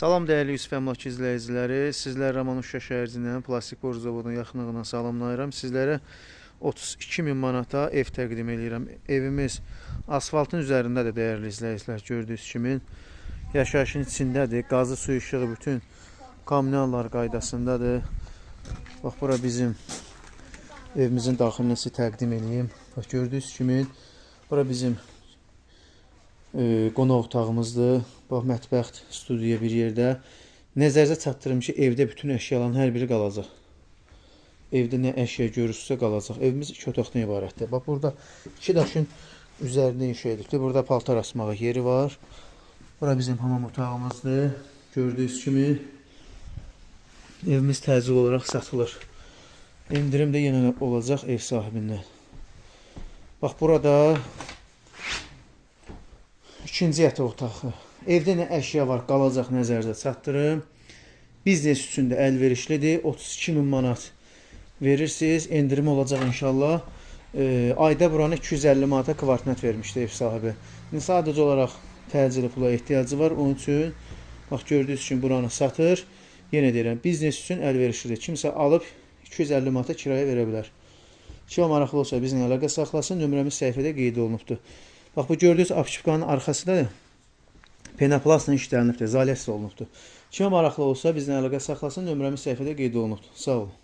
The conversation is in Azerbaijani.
Salam dəyərli Yusif Əmlak izləyiciləri, sizlər Romanov şəhərcindən Plastik Boru zavodunun yaxınlığından salamlayıram. Sizlərə 32 min manata ev təqdim eləyirəm. Evimiz asfaltın üzərindədir dəyərli izləyicilər, gördüyünüz kimi. Yaşayışın içindədir. Qazı, su, işığı bütün kommunallar qaydasındadır. Bax bura bizim evimizin daxilini sizə təqdim eləyim. Bax gördüyünüz kimi bura bizim qonaq otağımızdır. Bax mətbəx, studiya bir yerdə. Nəzərinizə çatdırım ki, evdə bütün əşyaların hər biri qalacaq. Evdə nə əşya görürsünüzsə qalacaq. Evimiz iki otaqdan ibarətdir. Bax burada iki daşın üzərində inşa edilibdir. Burada paltar asmağa yeri var. Bura bizim hamam otağımızdır. Gördüyünüz kimi evimiz təcil olaraq satılır. Endirim də yenə olacaq ev sahibindən. Bax burada ikinci yataq otağı. Evdə nə əşya var, qalacaq, nəzərinizə çatdırım. Biznes üçün də əlverişlidir. 32 min manat verirsiniz. Endirim olacaq inşallah. Ayda buranı 250 manata kvartnet vermişdi ev sahibi. İndi sadəcə olaraq təcili pula ehtiyacı var. Onun üçün bax gördüyünüz kimi buranı satır. Yenə deyirəm, biznes üçün əlverişlidir. Kimsə alıb 250 manata kirayə verə bilər. Kimə maraqlı olsa bizimlə əlaqə saxlasın. Nömrəmiz səhifədə qeyd olunubdur. Bax bu gördüyünüz apşipkanın arxasında da penoplastla işlənibdir, izolyasiya olunubdur. Kimə maraqlı olsa bizimlə əlaqə saxlasın. Nömrəmiz səhifədə qeyd olunubdur. Sağ olun.